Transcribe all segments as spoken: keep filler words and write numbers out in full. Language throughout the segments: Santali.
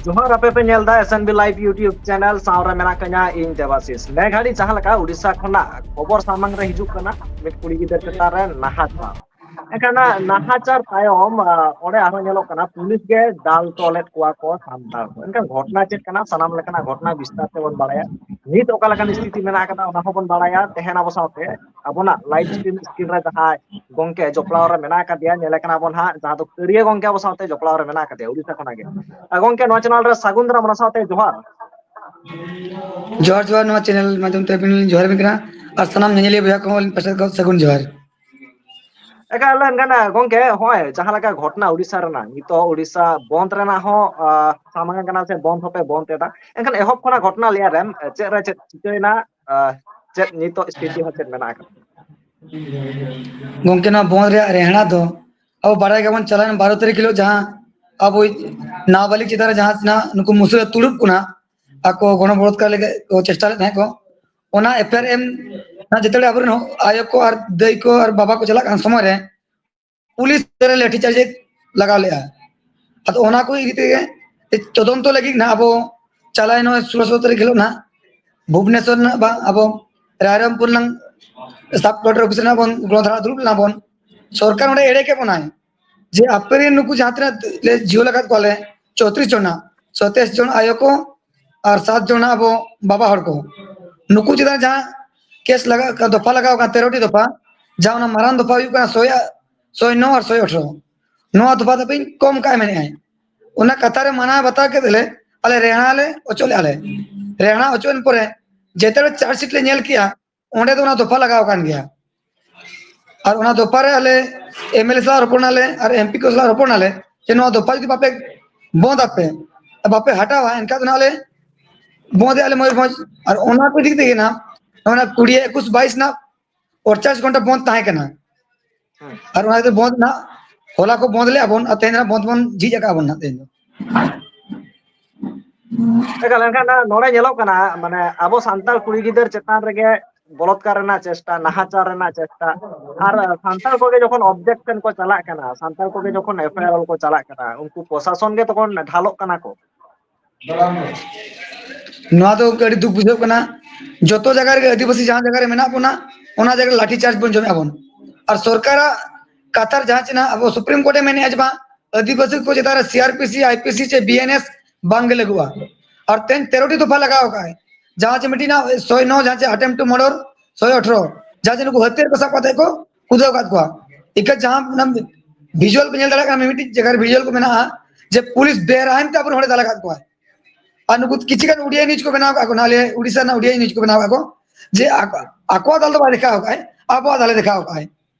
ᱡᱚᱦᱟᱨ, ᱟᱯᱮ ᱯᱮ ᱧᱮᱞ ᱮᱫᱟ S N B Live YouTube channel, ᱥᱟᱶ ᱨᱮ ᱢᱮᱱᱟᱜ ᱠᱟᱹᱧᱟ ᱤᱧ ᱫᱮᱵᱟᱥᱤᱥ᱾ ᱱᱮ ᱜᱷᱟᱹᱲᱤᱡ ᱡᱟᱦᱟᱸ ᱞᱮᱠᱟ ᱳᱰᱤᱥᱟ ᱠᱷᱚᱱᱟᱜ ᱠᱷᱚᱵᱚᱨ ᱥᱟᱢᱟᱝ ᱨᱮ ᱦᱤᱡᱩᱜ ᱠᱟᱱᱟ, ᱢᱤᱫ ᱠᱩᱲᱤ ᱜᱤᱫᱟᱹᱨ ᱪᱮᱛᱟᱱ ᱨᱮ ᱱᱟᱦᱟᱪᱟᱨ᱾ ᱮᱱᱠᱷᱟᱱ ᱱᱟᱦᱟᱪᱟᱨ ᱛᱟᱭᱚᱢ, ᱟᱸ, ᱚᱸᱰᱮ ᱟᱨᱦᱚᱸ ᱧᱮᱞᱚᱜ ᱠᱟᱱᱟ, ᱯᱩᱞᱤᱥ ᱜᱮ ᱫᱟᱞ ᱛᱚᱞᱮᱫ ᱠᱚᱣᱟ ᱠᱚ ᱥᱟᱱᱛᱟᱲ ᱠᱚ᱾ ᱮᱱᱠᱷᱟᱱ ᱜᱷᱚᱴᱚᱱᱟ ᱪᱮᱫ ᱠᱟᱱᱟ, ᱥᱟᱱᱟᱢ ᱞᱮᱠᱟᱱᱟᱜ ᱜᱷᱚᱴᱚᱱᱟ ᱵᱤᱥᱛᱟᱨ ᱛᱮᱵᱚᱱ ᱵᱟᱲᱟᱭᱟ᱾ ᱱᱤᱛ ᱚᱠᱟ ᱞᱮᱠᱟᱱ ᱥᱛᱷᱤᱛᱤ ᱢᱮᱱᱟᱜ ᱟᱠᱟᱫᱟ, ᱚᱱᱟ ᱦᱚᱸᱵᱚᱱ ᱵᱟᱲᱟᱭᱟ᱾ ᱛᱟᱦᱮᱱ ᱟᱵᱚ ᱥᱟᱶᱛᱮ, ᱟᱵᱚᱱᱟᱜ live stream screen ᱨᱮ ᱡᱟᱦᱟᱸᱭ ᱜᱚᱝᱠᱮ ᱡᱚᱯᱲᱟᱣ ᱨᱮ ᱢᱮᱱᱟᱜ ᱟᱠᱟᱫᱮᱭᱟ, ᱧᱮᱞᱮ ᱠᱟᱱᱟ ᱵᱚᱱ ᱦᱟᱸᱜ, ᱡᱟᱦᱟᱸ ᱫᱚ ᱠᱟᱹᱨᱤᱭᱟᱹ ᱜᱚᱝᱠᱮ ᱟᱵᱚ ᱥᱟᱶᱛᱮ ᱡᱚᱯᱲᱟᱣ ᱨᱮ ᱢᱮᱱᱟᱜ ᱟᱠᱟᱫᱮᱭᱟ ᱳᱰᱤᱥᱟ ᱠᱷᱚᱱᱟᱜ ᱜᱮ᱾ ᱟᱨ ᱜᱚᱝᱠᱮ, ᱱᱚᱣᱟ channel ᱨᱮ ᱥᱟᱹᱜᱩᱱ ᱫᱟᱨᱟᱢ, ᱚᱱᱟ ᱥᱟᱶᱛᱮ ᱡᱚᱦᱟᱨ᱾ ᱡᱚᱦᱟᱨ, ᱡᱚᱦᱟᱨ᱾ ᱱᱚᱣᱟ channel ᱢᱟᱫᱽᱫᱷᱚᱢ ᱛᱮ ᱟᱹᱵᱤᱱ ᱞᱤᱧ ᱡᱚᱦᱟᱨ ᱟᱹᱵᱤᱱ ᱠᱟᱱᱟ, ᱟᱨ ᱥᱟᱱᱟᱢ ᱧᱮᱧᱮᱞᱤᱭᱟᱹ ᱵᱚᱭᱦᱟ ᱠᱚᱦᱚᱸ ᱟᱹᱞᱤᱧ ᱯᱟᱥᱴᱟ ᱠᱷᱚᱱ ᱥᱟᱹᱜᱩᱱ ᱡᱚᱦᱟᱨ᱾ ᱮᱠᱟᱞ, ᱮᱱᱠᱷᱟᱱ, ᱜᱚᱝᱠᱮ, ᱦᱚᱸᱜᱼᱚᱭ ᱡᱟᱦᱟᱸ ᱞᱮᱠᱟ ᱜᱷᱚᱴᱚᱱᱟ ᱳᱰᱤᱥᱟ ᱨᱮᱱᱟᱜ, ᱱᱤᱛᱚᱜ ᱳᱰᱤᱥᱟ ᱵᱚᱱᱫ ᱨᱮᱱᱟᱜ ᱦᱚᱸ, ᱟᱸ, ᱥᱟᱢᱟᱝ ᱠᱟᱱᱟ ᱥᱮ ᱵᱚᱱᱫ ᱦᱚᱸᱯᱮ ᱵᱚᱱᱫ ᱮᱫᱟ, ᱮᱱᱠᱷᱟᱱ ᱮᱦᱚᱵ ᱠᱷᱚᱱᱟᱜ ᱜᱷᱚᱴᱚᱱᱟ ᱞᱟᱹᱭᱟ ᱨᱮᱢ, ᱪᱮᱫ ᱨᱮ ᱪᱮᱫ ᱪᱤᱠᱟᱹᱭᱮᱱᱟ, ᱟᱸ, ᱪᱮᱫ ᱱᱤᱛᱚᱜ ᱥᱛᱷᱤᱛᱤ ᱦᱚᱸ ᱪᱮᱫ ᱢᱮᱱᱟᱜ ᱟᱠᱟᱫᱟ? ᱜᱚᱝᱠᱮ, ᱱᱚᱣᱟ ᱵᱚᱱᱫ ᱨᱮᱭᱟᱜ ᱨᱮᱦᱲᱟ ᱫᱚ ᱟᱵᱚ ᱵᱟᱲᱟᱭ ᱜᱮᱭᱟᱵᱚᱱ, ᱪᱟᱞᱟᱣᱮᱱ ᱵᱟᱨᱚ ᱛᱟᱹᱨᱤᱠᱷ ᱦᱤᱞᱳᱜ ᱡᱟᱦᱟᱸ ᱟᱵᱚ ᱱᱟᱵᱟᱞᱤᱜ ᱪᱮᱛᱟᱱ ᱨᱮ ᱡᱟᱦᱟᱸ ᱛᱤᱱᱟᱹᱜ ᱱᱩᱠᱩ ᱢᱩᱥᱟᱹ ᱛᱩᱲᱩᱠ ᱠᱚ ᱱᱟᱜ ᱟᱠᱚ ᱜᱚᱱᱚ ᱵᱚᱞᱚᱛᱠᱟᱨ ᱞᱟᱹᱜᱤᱫ ᱠᱚ ᱪᱮᱥᱴᱟ ᱞᱮᱫ ᱛᱟᱦᱮᱸᱫ ᱠᱚ, ᱚᱱᱟ F I R ᱮᱢ ᱡᱮᱛᱮ ᱟᱵᱚᱨᱮᱱ ᱟᱭᱳ ᱠᱚ ᱟᱨ ᱫᱟᱹᱭ ᱠᱚ ᱟᱨ ᱵᱟᱵᱟ ᱠᱚ ᱪᱟᱞᱟᱜ ᱠᱟᱱ ᱥᱚᱢᱚᱭ ᱨᱮ ᱯᱩᱞᱤᱥ ᱨᱮ ᱞᱟᱹᱴᱷᱤ ᱪᱟᱨᱡᱽ ᱞᱟᱜᱟᱣ ᱞᱮᱫᱼᱟ᱾ ᱟᱫᱚ ᱚᱱᱟ ᱠᱚ ᱤᱫᱤ ᱛᱮᱜᱮ ᱛᱚᱫᱚᱱᱛᱚ ᱞᱟᱹᱜᱤᱫ ᱱᱟᱜ ᱟᱵᱚ ᱪᱟᱞᱟᱣᱮᱱ ᱱᱚᱜᱼᱚᱭ ᱥᱳᱞᱳ ᱥᱚᱛᱨᱚ ᱛᱟᱹᱨᱤᱠᱷ ᱦᱤᱞᱳᱜ ᱱᱟᱜ ᱵᱷᱩᱵᱽᱱᱮᱥᱚᱨ ᱨᱮᱱᱟᱜ ᱵᱟ ᱟᱵᱚ ᱨᱟᱭᱨᱚᱝᱯᱩᱨ ᱨᱮᱱᱟᱜ ᱥᱟᱵ ᱠᱚᱞᱮᱠᱴᱚᱨ ᱚᱯᱷᱤᱥ ᱨᱮᱱᱟᱜ ᱵᱚᱱ ᱜᱚᱱᱚ ᱫᱷᱟᱨᱟ ᱫᱩᱲᱩᱵ ᱞᱮᱱᱟ ᱵᱚᱱ᱾ ᱥᱚᱨᱠᱟᱨ ᱚᱸᱰᱮ ᱮᱲᱮ ᱠᱮᱫ ᱵᱚᱱᱟᱭ ᱡᱮ ᱟᱯᱮ ᱨᱮᱱ ᱱᱩᱠᱩ ᱡᱟᱦᱟᱸ ᱛᱤᱱᱟᱹᱜ ᱞᱮ ᱡᱤᱦᱳᱞ ᱟᱠᱟᱫ ᱠᱚᱣᱟ ᱞᱮ ᱪᱳᱭᱛᱨᱤᱥ ᱡᱚᱱ ᱱᱟᱜ, ᱥᱚᱛᱟᱭᱤᱥ ᱡᱚᱱ ᱟᱭᱳ ᱠᱚ ᱟᱨ ᱥᱟᱛ ᱡᱚᱱ ᱟᱵᱚ ᱵᱟᱵᱟ ᱦᱚᱲ ᱠᱚ, ᱱᱩᱠᱩ ᱪᱮᱛᱟᱱ ᱡᱟᱦᱟᱸ ᱠᱮᱥ ᱞᱟᱜᱟᱜ ᱠᱟᱱᱟ, ᱫᱚᱯᱷᱟ ᱞᱟᱜᱟᱣ ᱠᱟᱱᱟ, ᱛᱮᱨᱚ ᱴᱤ ᱫᱚᱯᱷᱟ, ᱡᱟᱦᱟᱸ ᱚᱱᱟ ᱢᱟᱨᱟᱝ ᱫᱚᱯᱷᱟ ᱦᱩᱭᱩᱜ ᱠᱟᱱᱟ ᱥᱚᱭ, ᱥᱚᱭ ᱱᱚ ᱟᱨ ᱥᱚᱭ ᱟᱴᱷᱨᱚ, ᱱᱚᱣᱟ ᱫᱚᱯᱷᱟ ᱫᱚᱯᱷᱟᱧ ᱠᱚᱢ ᱠᱟᱜᱼᱟ ᱢᱮᱱᱮᱫᱼᱟᱭ᱾ ᱚᱱᱟ ᱠᱟᱛᱷᱟ ᱨᱮ ᱢᱟᱱᱟᱣ ᱵᱟᱛᱟᱣ ᱠᱮᱫ ᱞᱮ ᱟᱞᱮ ᱨᱮᱦᱲᱟ ᱞᱮ ᱚᱪᱚᱜ ᱞᱮᱫᱼᱟ ᱞᱮ᱾ ᱨᱮᱦᱲᱟ ᱚᱪᱚᱜ ᱮᱱ ᱯᱚᱨᱮ ᱡᱮᱛᱮ ᱦᱚᱲ ᱪᱟᱨᱡᱽ ᱥᱤᱴ ᱞᱮ ᱧᱮᱞ ᱠᱮᱜᱼᱟ, ᱚᱸᱰᱮ ᱫᱚ ᱚᱱᱟ ᱫᱚᱯᱷᱟ ᱞᱟᱜᱟᱣ ᱟᱠᱟᱱ ᱜᱮᱭᱟ᱾ ᱟᱨ ᱚᱱᱟ ᱫᱚᱯᱷᱟ ᱨᱮ ᱟᱞᱮ M L A ᱥᱟᱞᱟᱜ ᱨᱚᱯᱚᱲ ᱱᱟᱞᱮ ᱟᱨ M P ᱠᱚ ᱥᱟᱞᱟᱜ ᱨᱚᱯᱚᱲ ᱱᱟᱞᱮ ᱡᱮ ᱱᱚᱣᱟ ᱫᱚᱯᱷᱟ ᱡᱩᱫᱤ ᱵᱟᱯᱮ ᱵᱚᱸᱫ ᱟᱯᱮ, ᱵᱟᱯᱮ ᱦᱟᱴᱟᱣᱟ, ᱮᱱᱠᱷᱟᱱ ᱫᱚ ᱱᱟᱜ ᱞᱮ ᱵᱚᱸᱫ ᱮᱜᱼᱟ ᱞᱮ ᱢᱚᱭᱩᱨᱵᱷᱚᱸᱡᱽ᱾ ᱟᱨ ᱚᱱᱟ ᱠᱚ ᱤᱫᱤ ᱠᱟᱛᱮ ᱜᱮ ᱱᱟᱜ ᱚᱱᱟ ᱠᱩᱲᱤ ᱮᱠᱩᱥ ᱵᱟᱭᱤᱥ ᱱᱟᱜ ᱯᱚᱧᱪᱟᱥ ᱜᱷᱚᱱᱴᱟ ᱵᱚᱸᱫ ᱛᱟᱦᱮᱸ ᱠᱟᱱᱟ᱾ ᱦᱮᱸ᱾ ᱟᱨ ᱚᱱᱟ ᱠᱷᱟᱹᱛᱤᱨ ᱵᱚᱸᱫ ᱱᱟᱜ ᱦᱚᱞᱟ ᱠᱚ ᱵᱚᱸᱫ ᱞᱮᱜᱼᱟ ᱵᱚᱱ, ᱟᱨ ᱛᱮᱦᱮᱧ ᱱᱟᱜ ᱵᱚᱸᱫ ᱵᱚᱱ ᱡᱷᱤᱡ ᱟᱠᱟᱜᱼᱟ ᱵᱚᱱ ᱱᱟᱜ ᱛᱮᱦᱮᱧ ᱫᱚ᱾ ᱮᱠᱟᱞ, ᱮᱱᱠᱷᱟᱱ ᱱᱚᱰᱮ ᱧᱮᱞᱚᱜ ᱠᱟᱱᱟ, ᱢᱟᱱᱮ, ᱟᱵᱚ ᱥᱟᱱᱛᱟᱲ ᱠᱩᱲᱤ ᱜᱤᱫᱟᱹᱨ ᱪᱮᱛᱟᱱ ᱨᱮᱜᱮ ᱵᱚᱞᱚᱛᱠᱟᱨ ᱨᱮᱱᱟᱜ ᱪᱮᱥᱴᱟ, ᱱᱟᱦᱟᱪᱟᱨ ᱨᱮᱱᱟᱜ ᱪᱮᱥᱴᱟ, ᱟᱨ ᱥᱟᱱᱛᱟᱲ ᱠᱚᱜᱮ ᱡᱚᱠᱷᱚᱱ objection ᱠᱚ ᱪᱟᱞᱟᱜ ᱠᱟᱱᱟ, ᱥᱟᱱᱛᱟᱲ ᱠᱚᱜᱮ ᱡᱚᱠᱷᱚᱱ F I R ᱚᱞ ᱠᱚ ᱪᱟᱞᱟᱜ ᱠᱟᱱᱟ, ᱩᱱᱠᱩ ᱯᱨᱚᱥᱟᱥᱚᱱ ᱜᱮ ᱛᱚᱠᱷᱚᱱ ᱰᱷᱟᱞᱚᱜ ᱠᱟᱱᱟ ᱠᱚ᱾ ᱱᱚᱣᱟ ᱫᱚ ᱟᱹᱰᱤ ᱫᱩᱠ ᱵᱩᱡᱷᱟᱹᱜ ᱠᱟᱱᱟ᱾ ᱡᱚᱛᱚ ᱡᱟᱭᱜᱟ ᱨᱮᱜᱮ ᱟᱹᱫᱤᱵᱟᱹᱥᱤ ᱡᱟᱦᱟᱸ ᱡᱟᱭᱜᱟ ᱨᱮ ᱢᱮᱱᱟᱜ ᱵᱚᱱᱟ, ᱚᱱᱟ ᱡᱟᱭᱜᱟ ᱨᱮ ᱞᱟᱴᱷᱤ ᱪᱟᱨᱡᱽ ᱵᱚᱱ ᱡᱚᱢᱮᱫᱼᱟ ᱵᱚᱱ᱾ ᱟᱨ ᱥᱚᱨᱠᱟᱨᱟᱜ ᱠᱟᱛᱷᱟ ᱨᱮ ᱡᱟᱦᱟᱸ ᱪᱮ ᱱᱟᱜ ᱟᱵᱚ ᱥᱩᱯᱨᱤᱢ ᱠᱳᱨᱴ ᱮ ᱢᱮᱱᱮᱫᱼᱟ ᱡᱮ ᱵᱟᱝ, ᱟᱹᱫᱤᱵᱟᱹᱥᱤ ᱠᱚ ᱪᱮᱛᱟᱱ ᱨᱮ ᱥᱤ ᱟᱨ P C, I P C ᱪᱮ ᱵᱤ ᱮᱱ ᱮᱥ ᱵᱟᱝ ᱜᱮ ᱞᱟᱹᱜᱩᱜᱼᱟ᱾ ᱟᱨ ᱛᱮᱦᱮᱧ ᱛᱮᱨᱚ ᱴᱤ ᱫᱚᱯᱷᱟ ᱞᱟᱜᱟᱣ ᱟᱠᱟᱫᱼᱟᱭ, ᱡᱟᱦᱟᱸ ᱪᱮ ᱢᱤᱫᱴᱤᱡ ᱱᱟᱜ ᱥᱚᱭ ᱱᱚ, ᱡᱟᱦᱟᱸ ᱪᱮ attempt to murder, ᱥᱚᱭ ᱟᱴᱷᱨᱚ, ᱡᱟᱦᱟᱸ ᱪᱮ ᱱᱩᱠᱩ ᱦᱟᱹᱛᱭᱟᱹᱨ ᱠᱚ ᱥᱟᱵ ᱠᱟᱛᱮ ᱠᱚ ᱠᱩᱫᱟᱹᱣ ᱟᱠᱟᱫ ᱠᱚᱣᱟ᱾ ᱤᱠᱟᱹ ᱡᱟᱦᱟᱸ ᱚᱱᱟ ᱵᱷᱤᱡᱩᱣᱟᱞ ᱯᱮ ᱧᱮᱞ ᱫᱟᱲᱮᱭᱟᱜ ᱠᱟᱱᱟ, ᱢᱤᱫᱴᱤᱡ ᱡᱟᱭᱜᱟ ᱨᱮ ᱵᱷᱤᱡᱩᱣᱟᱞ ᱠᱚ ᱢᱮᱱᱟᱜᱼᱟ ᱡᱮ ᱯᱩᱞᱤᱥ ᱵᱮᱨᱟᱭᱤᱱ ᱛᱮ ᱟᱵᱚ ᱦᱚᱲᱮ ᱫᱟᱞ ᱟᱠᱟᱫ ᱠᱚᱣᱟ᱾ ᱟᱨ ᱱᱩᱠᱩ ᱠᱤᱪᱷᱩ ᱜᱟᱱ ᱳᱰᱤᱭᱟ ᱱᱤᱭᱩᱡᱽ ᱠᱚ ᱵᱮᱱᱟᱣ ᱟᱠᱟᱫ ᱠᱚ, ᱱᱟᱦᱞᱮ ᱩᱰᱤᱥᱟ ᱨᱮᱱᱟᱜ ᱳᱰᱤᱭᱟ ᱱᱤᱭᱩᱡᱽ ᱠᱚ ᱵᱮᱱᱟᱣ ᱟᱠᱟᱫ ᱠᱚ, ᱡᱮ ᱟᱠᱚ-, ᱟᱠᱚᱣᱟᱜ ᱫᱟᱞ ᱫᱚ ᱵᱟᱭ ᱫᱮᱠᱷᱟᱣ ᱟᱠᱟᱫᱼᱟᱭ, ᱟᱵᱚᱣᱟᱜ ᱫᱟᱞᱮ ᱫᱮᱠᱷᱟᱣ ᱟᱠᱟᱫᱼᱟᱭ᱾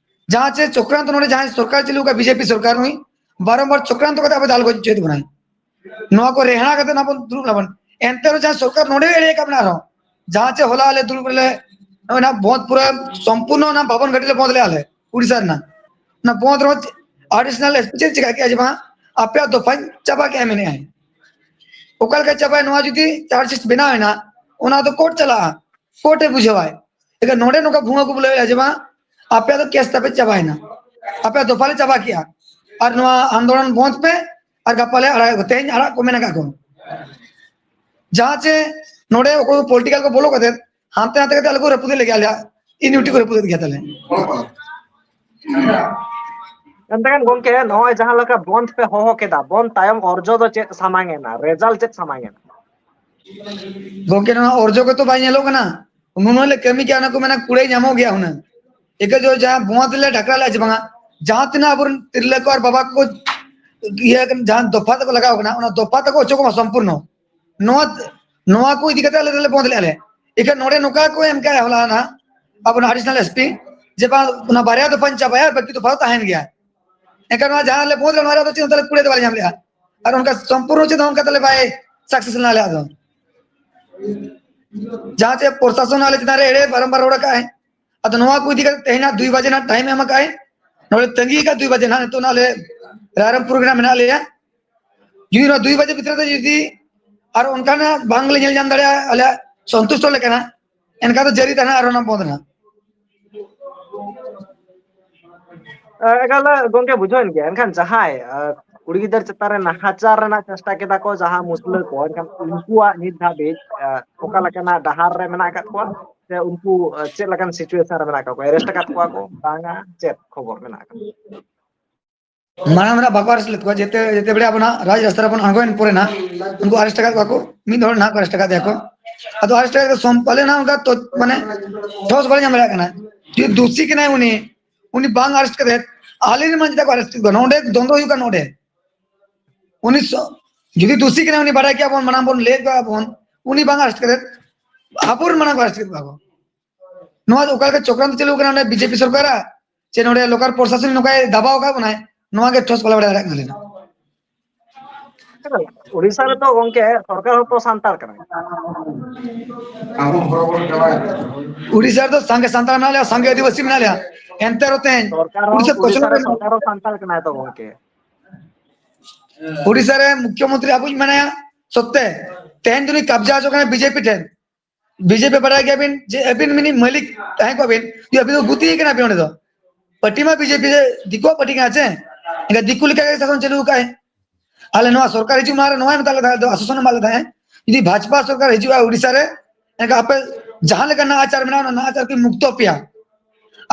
ᱡᱟᱦᱟᱸ ᱪᱮ ᱪᱚᱠᱨᱟᱱᱛᱚ ᱱᱚᱰᱮ ᱡᱟᱦᱟᱸᱭ ᱥᱚᱨᱠᱟᱨ ᱪᱟᱹᱞᱩ ᱟᱠᱟᱫ ᱵᱤ ᱡᱮ ᱯᱤ ᱥᱚᱨᱠᱟᱨ, ᱱᱩᱭ ᱵᱟᱨᱚᱢᱵᱟᱨ ᱪᱚᱠᱨᱟᱱᱛᱚ ᱠᱟᱛᱮ ᱟᱵᱚ ᱫᱟᱞ ᱜᱚᱡ ᱦᱚᱪᱚᱭᱮᱫ ᱵᱚᱱᱟᱭ᱾ ᱱᱚᱣᱟ ᱠᱚ ᱨᱮᱦᱲᱟ ᱠᱟᱛᱮ ᱱᱟᱵᱚᱱ ᱫᱩᱲᱩᱵ ᱱᱟᱵᱚᱱ᱾ ᱮᱱᱛᱮ ᱨᱮᱦᱚᱸ ᱡᱟᱦᱟᱸ ᱥᱚᱨᱠᱟᱨ ᱱᱚᱰᱮ ᱮᱲᱮ ᱟᱠᱟᱫ ᱵᱚᱱᱟ ᱟᱨᱦᱚᱸ, ᱡᱟᱦᱟᱸ ᱪᱮ ᱦᱚᱞᱟ ᱟᱞᱮ ᱫᱩᱲᱩᱵ ᱨᱮᱞᱮ, ᱚᱱᱟ ᱵᱚᱸᱫᱽ ᱯᱩᱨᱟᱹ ᱥᱚᱢᱯᱩᱨᱱᱚ ᱚᱱᱟ ᱵᱷᱚᱵᱚᱱ ᱜᱷᱟᱴᱤ ᱞᱮ ᱵᱚᱸᱫᱽ ᱞᱮᱫᱼᱟ ᱞᱮ, ᱩᱲᱤᱥᱥᱟ ᱨᱮᱱᱟᱜ᱾ ᱚᱱᱟ ᱵᱚᱸᱫᱽ ᱨᱮᱦᱚᱸ additional S P ᱪᱮᱫ ᱪᱮᱠᱟ ᱠᱮᱜᱼᱟ ᱡᱮ ᱵᱟᱝ, ᱟᱯᱮᱭᱟᱜ ᱫᱚᱯᱷᱟᱧ ᱪᱟᱵᱟ ᱠᱮᱜᱼᱟ ᱢᱮᱱᱮᱜᱼᱟᱭ᱾ ᱚᱠᱟ ᱞᱮᱠᱟ ᱪᱟᱵᱟᱭᱟ, ᱱᱚᱣᱟ ᱡᱩᱫᱤ charge sheet ᱵᱮᱱᱟᱣ ᱮᱱᱟ, ᱚᱱᱟ ᱫᱚ ᱠᱳᱨᱴ ᱪᱟᱞᱟᱜᱼᱟ, ᱠᱳᱨᱴ ᱮ ᱵᱩᱡᱷᱟᱹᱣᱟᱭ᱾ ᱮᱱᱠᱷᱟᱱ ᱱᱚᱰᱮ ᱱᱚᱝᱠᱟ ᱵᱷᱩᱣᱟᱹ ᱠᱚ ᱵᱩᱞᱟᱹᱣᱮᱫᱼᱟ ᱡᱮ ᱵᱟᱝ, ᱟᱯᱮᱭᱟᱜ ᱫᱚ ᱠᱮᱥ ᱛᱟᱯᱮ ᱪᱟᱵᱟᱭᱮᱱᱟ, ᱟᱯᱮᱭᱟᱜ ᱫᱚᱯᱷᱟ ᱞᱮ ᱪᱟᱵᱟ ᱠᱮᱜᱼᱟ, ᱟᱨ ᱱᱚᱣᱟ ᱟᱱᱫᱳᱞᱚᱱ ᱵᱚᱱᱫᱽ ᱯᱮ, ᱟᱨ ᱜᱟᱯᱟ ᱞᱮ ᱟᱲᱟᱜ, ᱛᱮᱦᱮᱧ ᱟᱲᱟᱜ ᱠᱚ ᱢᱮᱱ ᱟᱠᱟᱫ ᱠᱚ᱾ ᱡᱟᱦᱟᱸ ᱪᱮ ᱱᱚᱰᱮ ᱚᱠᱚᱭ ᱠᱚ political ᱠᱚ ᱵᱚᱞᱚ ᱠᱟᱛᱮ ᱦᱟᱱᱛᱮ ᱱᱟᱛᱮ ᱠᱟᱛᱮ ᱟᱞᱮ ᱠᱚ ᱨᱟᱹᱯᱩᱫ ᱞᱮᱜᱮ, ᱟᱞᱮᱭᱟᱜ unity ᱠᱚ ᱨᱟᱹᱯᱩᱫ ᱜᱮᱭᱟ ᱛᱟᱞᱮ᱾ ᱮᱱᱛᱮ ᱜᱚᱝᱠᱮ, ᱱᱚᱜᱼᱚᱭ ᱡᱟᱦᱟᱸ ᱞᱮᱠᱟ ᱵᱚᱱᱫ ᱯᱮ ᱦᱚᱦᱚ ᱠᱮᱫᱟ, ᱵᱚᱱᱫ ᱛᱟᱭᱚᱢ ᱚᱨᱡᱚ ᱫᱚ ᱪᱮᱫ ᱥᱟᱢᱟᱝ ᱮᱱᱟ? ᱨᱮᱡᱟᱞᱴ ᱪᱮᱫ ᱥᱟᱢᱟᱝ ᱮᱱᱟ? ᱜᱚᱝᱠᱮ, ᱱᱚᱣᱟ ᱚᱨᱡᱚ ᱜᱮᱛᱚ ᱵᱟᱭ ᱧᱮᱞᱚᱜ ᱠᱟᱱᱟ᱾ ᱱᱩᱱᱟᱹᱜ ᱞᱮ ᱠᱟᱹᱢᱤ ᱠᱮᱜᱼᱟ, ᱚᱱᱟ ᱠᱚ ᱢᱮᱱᱟ ᱠᱩᱲᱟᱹᱭ ᱧᱟᱢᱚᱜ ᱜᱮᱭᱟ ᱦᱩᱱᱟᱹᱝ᱾ ᱮᱠᱟᱹ ᱡᱚ ᱡᱟᱦᱟᱸ ᱵᱚᱱᱫ ᱞᱮ ᱰᱷᱟᱠᱨᱟ ᱞᱮᱜᱼᱟ ᱡᱮ ᱵᱟᱝᱟ, ᱡᱟᱦᱟᱸ ᱛᱤᱱᱟᱹᱜ ᱟᱵᱚᱨᱮᱱ ᱛᱤᱨᱞᱟᱹ ᱠᱚ ᱟᱨ ᱵᱟᱵᱟ ᱠᱚ ᱤᱭᱟᱹ ᱠᱟᱱ, ᱡᱟᱦᱟᱸ ᱫᱚᱯᱷᱟ ᱛᱮᱠᱚ ᱞᱟᱜᱟᱣ ᱠᱟᱱᱟ, ᱚᱱᱟ ᱫᱚᱯᱷᱟ ᱛᱮᱠᱚ ᱚᱪᱚᱜᱚᱜ ᱢᱟ ᱥᱚᱢᱯᱩᱨᱱᱚ᱾ ᱱᱚᱣᱟ, ᱱᱚᱣᱟ ᱠᱚ ᱤᱫᱤ ᱠᱟᱛᱮ ᱟᱞᱮ ᱫᱚᱞᱮ ᱵᱚᱱᱫ ᱞᱮᱜᱼᱟ ᱞᱮ᱾ ᱮᱱᱠᱷᱟᱱ ᱱᱚᱰᱮ ᱱᱚᱝᱠᱟ ᱠᱚ ᱮᱢ ᱠᱟᱜᱼᱟ ᱦᱚᱞᱟ ᱱᱟᱜ ᱟᱵᱚ ᱱᱟᱜ additional S P, ᱡᱮ ᱵᱟᱝ ᱚᱱᱟ ᱵᱟᱨᱭᱟ ᱫᱚᱯᱷᱟᱧ ᱪᱟᱵᱟᱭᱟ, ᱵᱟᱹᱠᱤ ᱫᱚᱯᱷᱟ ᱫᱚ ᱛᱟᱦᱮᱱ ᱜᱮᱭᱟ᱾ ᱮᱱᱠᱷᱟᱱ ᱱᱚᱣᱟ ᱡᱟᱦᱟᱸ ᱞᱮ ᱵᱚᱱᱫ ᱞᱮᱜᱼᱟ, ᱱᱚᱣᱟ ᱨᱮᱭᱟᱜ ᱫᱚ ᱪᱮᱫ ᱦᱚᱸ ᱛᱟᱦᱞᱮ ᱠᱩᱲᱟᱹᱭ ᱫᱚ ᱵᱟᱞᱮ ᱧᱟᱢ ᱞᱮᱜᱼᱟ᱾ ᱟᱨ ᱚᱱᱠᱟ ᱥᱚᱢᱯᱩᱨᱱᱚ ᱪᱮᱫ ᱦᱚᱸ ᱚᱱᱠᱟ ᱛᱟᱦᱞᱮ ᱵᱟᱭ success ᱞᱮᱱᱟ ᱟᱞᱮᱭᱟᱜ ᱫᱚ᱾ ᱡᱟᱦᱟᱸ ᱪᱮ ᱯᱨᱚᱥᱟᱥᱚᱱ ᱟᱞᱮ ᱪᱮᱛᱟᱱ ᱨᱮ ᱮᱲᱮ ᱵᱟᱨᱚᱢᱵᱟᱨ ᱨᱚᱲ ᱟᱠᱟᱫ ᱟᱭ᱾ ᱟᱫᱚ ᱱᱚᱣᱟ ᱠᱚ ᱤᱫᱤ ᱠᱟᱛᱮ ᱛᱮᱦᱮᱧ ᱦᱟᱸᱜ ᱫᱩᱭ ᱵᱟᱡᱮ ᱱᱟᱜ time ᱮᱢ ᱟᱠᱟᱫ ᱟᱭ᱾ ᱱᱚᱰᱮ ᱛᱟᱺᱜᱤ ᱟᱠᱟᱫ ᱫᱩᱭ ᱵᱟᱡᱮ ᱱᱟᱜ, ᱱᱤᱛᱚᱜ ᱱᱟᱜ ᱟᱞᱮ ᱨᱟᱭᱨᱚᱝᱯᱩᱨ ᱨᱮ ᱱᱟᱜ ᱢᱮᱱᱟᱜ ᱞᱮᱭᱟ᱾ ᱡᱩᱫᱤ ᱱᱚᱣᱟ ᱫᱩᱭ ᱵᱟᱡᱮ ᱵᱷᱤᱛᱨᱤ ᱨᱮ ᱡᱩᱫᱤ ᱟᱨ ᱚᱱᱠᱟᱱᱟᱜ ᱵᱟᱝᱞᱮ ᱧᱮᱞ ᱧᱟᱢ ᱫᱟᱲᱮᱭᱟᱜᱼᱟ ᱟᱞᱮᱭᱟᱜ ᱥᱚᱱᱛᱩᱥᱴᱚ ᱞᱮᱠᱟᱱᱟᱜ, ᱮᱱᱠᱷᱟᱱ ᱫᱚ ᱡᱟᱹᱨᱤ ᱛᱟᱦᱮᱱᱟ ᱟᱨ ᱚᱱᱟ ᱵᱚᱱᱫ ᱨᱮᱱᱟᱜ᱾ ᱮ, ᱮᱠᱟᱞ ᱜᱚᱝᱠᱮ, ᱵᱩᱡᱷᱟᱹᱣᱮᱱ ᱜᱮᱭᱟ᱾ ᱮᱱᱠᱷᱟᱱ ᱡᱟᱦᱟᱸᱭ, ᱮ, ᱠᱩᱲᱤ ᱜᱤᱫᱟᱹᱨ ᱪᱮᱛᱟᱱ ᱨᱮ ᱱᱟᱦᱟᱪᱟᱨ ᱨᱮᱱᱟᱜ ᱪᱮᱥᱴᱟ ᱠᱮᱫᱟ ᱠᱚ ᱡᱟᱦᱟᱸ ᱢᱩᱥᱞᱟᱹ ᱠᱚ, ᱮᱱᱠᱷᱟᱱ ᱩᱱᱠᱩᱣᱟᱜ ᱱᱤᱛ ᱫᱷᱟᱹᱵᱤᱡ ᱚᱠᱟ ᱞᱮᱠᱟᱱᱟᱜ ᱰᱟᱦᱟᱨ ᱨᱮ ᱢᱮᱱᱟᱜ ᱟᱠᱟᱫ ᱠᱚᱣᱟ, ᱥᱮ ᱩᱱᱠᱩ ᱪᱮᱫ ᱞᱮᱠᱟᱱ situation ᱨᱮ ᱢᱮᱱᱟᱜ ᱟᱠᱟᱫ ᱠᱚᱣᱟ? arrest ᱟᱠᱟᱫ ᱠᱚᱣᱟ ᱠᱚ, ᱵᱟᱝᱟ, ᱪᱮᱫ ᱠᱷᱚᱵᱚᱨ ᱢᱮᱱᱟᱜ ᱟᱠᱟᱫᱟ? ᱢᱟᱲᱟᱝ ᱨᱮ ᱵᱟᱠᱚ arrest ᱞᱮᱫ ᱠᱚᱣᱟ, ᱡᱮᱛᱮ ᱡᱮᱛᱮ ᱵᱮᱲᱟ ᱟᱵᱚ ᱱᱟᱜ ᱨᱟᱡᱽ ᱨᱟᱥᱛᱟ ᱨᱮᱵᱚᱱ ᱟᱬᱜᱚᱭᱮᱱ ᱯᱚᱨᱮ ᱱᱟᱜ ᱩᱱᱠᱩ arrest ᱟᱠᱟᱫ ᱠᱚᱣᱟ ᱠᱚ, ᱢᱤᱫ ᱦᱚᱲ ᱱᱟᱜ ᱠᱚ arrest ᱟᱠᱟᱫᱮᱭᱟ ᱠᱚ᱾ ᱟᱫᱚ arrest ᱟᱠᱟᱫ ᱥᱚᱢ ᱯᱟᱞᱮ ᱱᱟᱜ ᱚᱱᱠᱟ ᱛᱚ ᱢᱟᱱᱮ ᱴᱷᱚᱥ ᱵᱟᱞᱮ ᱧᱟᱢ ᱫᱟᱲᱮᱭᱟᱜ ᱠᱟᱱᱟ᱾ ᱡᱩᱫᱤ ᱫᱩᱥᱤ ᱠᱟᱱᱟᱭ ᱩᱱᱤ, ᱩᱱᱤ ᱵᱟᱝ arrest ᱠᱟᱛᱮ ᱟᱞᱮ ᱨᱮᱱ ᱢᱟ ᱪᱮᱫᱟᱜ ᱠᱚ arrest ᱠᱮᱫ ᱠᱚᱣᱟ? ᱱᱚᱰᱮ ᱫᱚᱱᱫᱚ ᱦᱩᱭᱩᱜ ᱠᱟᱱᱟ ᱱᱚᱰᱮ᱾ ᱩᱱᱤ ᱥᱚ- ᱡᱩᱫᱤ ᱫᱩᱥᱤ ᱠᱟᱱᱟᱭ, ᱩᱱᱤ ᱵᱟᱲᱟᱭ ᱠᱮᱭᱟ ᱵᱚᱱ, ᱢᱟᱲᱟᱝ ᱵᱚᱱ ᱞᱟᱹᱭ ᱠᱚᱣᱟ ᱵᱚᱱ, ᱩᱱᱤ ᱵᱟᱝ arrest ᱠᱟᱛᱮ ᱟᱵᱚᱨᱮᱱ ᱢᱟᱲᱟᱝ ᱠᱚ arrest ᱠᱮᱫ ᱠᱚᱣᱟ ᱠᱚ᱾ ᱱᱚᱣᱟ ᱫᱚ ᱚᱠᱟ ᱞᱮᱠᱟ ᱪᱚᱠᱨᱟᱱᱛᱚ ᱪᱟᱹᱞᱩ ᱠᱟᱱᱟ ᱚᱸᱰᱮ ᱵᱤᱡᱮᱯᱤ ᱥᱚᱨᱠᱟᱨᱟᱜ, ᱪᱮ ᱱᱚᱰᱮ ᱞᱳᱠᱟᱞ ᱯᱨᱚᱥᱟᱥᱚᱱ ᱱᱚᱝᱠᱟᱭ ᱫᱟᱵᱟᱣ ᱟᱠᱟᱫ ᱵᱚᱱᱟᱭ, ᱱᱚᱣᱟ ᱜᱮ ᱴᱷᱚᱥ ᱵᱟᱞᱮ ᱵᱟᱲᱟᱭ ᱫᱟᱲᱮᱭᱟᱜ ᱠᱟᱱᱟ᱾ ᱩᱲᱤᱥᱥᱟ ᱨᱮᱫᱚ ᱜᱚᱝᱠᱮ ᱥᱚᱨᱠᱟᱨ ᱦᱚᱸᱛᱚ ᱥᱟᱱᱛᱟᱲ ᱠᱟᱱᱟᱭ᱾ ᱩᱲᱤᱥᱥᱟ ᱨᱮᱫᱚ ᱥᱟᱸᱜᱮ ᱥᱟᱱᱛᱟᱲ ᱢᱮᱱᱟᱜ ᱞᱮᱭᱟ, ᱥᱟᱸᱜᱮ ᱟᱹᱫᱤᱵᱟᱹᱥᱤ ᱢᱮᱱᱟᱜ ᱞᱮᱭᱟ, ᱮᱱᱛᱮ ᱨᱮᱦᱚᱸ ᱛᱮᱦᱮᱧ ᱥᱚᱨᱠᱟᱨ ᱦᱚᱸ ᱩᱲᱤᱥᱥᱟ ᱯᱚᱪᱷᱚᱱ ᱩᱲᱤᱥᱥᱟ ᱨᱮ ᱨᱮ ᱥᱚᱨᱠᱟᱨ ᱦᱚᱸ ᱥᱟᱱᱛᱟᱲ ᱠᱟᱱᱟᱭ ᱛᱚ ᱜᱚᱝᱠᱮ᱾ ᱩᱲᱤᱥᱥᱟ ᱨᱮ ᱢᱩᱠᱷᱭᱚᱢᱚᱱᱛᱨᱤ ᱟᱵᱚᱭᱤᱡ ᱢᱮᱱᱟᱭᱟ ᱥᱚᱛᱛᱮ, ᱛᱮᱦᱮᱧ ᱫᱚ ᱱᱩᱭ ᱠᱟᱵᱡᱟ ᱦᱚᱪᱚ ᱠᱟᱱᱟ ᱵᱤᱡᱮᱯᱤ ᱴᱷᱮᱱ᱾ ᱵᱤᱡᱮᱯᱤ ᱵᱟᱲᱟᱭ ᱜᱮᱭᱟᱵᱤᱱ ᱡᱮ ᱟᱹᱵᱤᱱ ᱢᱤᱱᱤᱡ ᱢᱟᱹᱞᱤᱠ ᱛᱟᱦᱮᱸ ᱠᱚᱜ ᱵᱤᱱ, ᱡᱩᱫᱤ ᱟᱹᱵᱤᱱ ᱫᱚ ᱜᱩᱛᱤ ᱠᱟᱱᱟ ᱵᱤᱱ ᱚᱸᱰᱮ ᱫᱚ᱾ ᱯᱟᱨᱴᱤ ᱢᱟ ᱵᱤᱡᱮᱯᱤ ᱨᱮ ᱫᱤᱠᱩᱣᱟᱜ ᱯᱟᱨᱴᱤ ᱠᱟᱱᱟ ᱪᱮ, ᱮᱱᱠᱷᱟᱱ ᱫᱤᱠᱩ ᱞᱮᱠᱟ ᱜᱮ ᱥᱟᱥᱚᱱ ᱪᱟᱹᱞᱩ ᱟᱠᱟᱫ ᱟᱭ᱾ ᱟᱞᱮ ᱱᱚᱣᱟ ᱥᱚᱨᱠᱟᱨ ᱦᱤᱡᱩᱜ ᱢᱟᱲᱟᱝ ᱨᱮ ᱱᱚᱣᱟᱭ ᱢᱮᱛᱟ ᱞᱮᱫᱟ, ᱟᱥᱣᱟᱥᱚᱱ ᱮ ᱮᱢᱟᱜ ᱞᱮᱫᱟ, ᱡᱩᱫᱤ ᱵᱷᱟᱡᱯᱟ ᱥᱚᱨᱠᱟᱨ ᱦᱤᱡᱩᱜᱼᱟ ᱩᱲᱤᱥᱥᱟ ᱨᱮ, ᱮᱱᱠᱷᱟᱱ ᱟᱯᱮ ᱡᱟᱦᱟᱸ ᱞᱮᱠᱟ ᱱᱟᱦᱟᱪᱟᱨ ᱢᱮᱱᱟᱜᱼᱟ, ᱚᱱᱟ ᱱᱟᱦᱟᱪᱟᱨ ᱠᱚ ᱢᱩᱠᱛᱚ ᱯᱮᱭᱟ᱾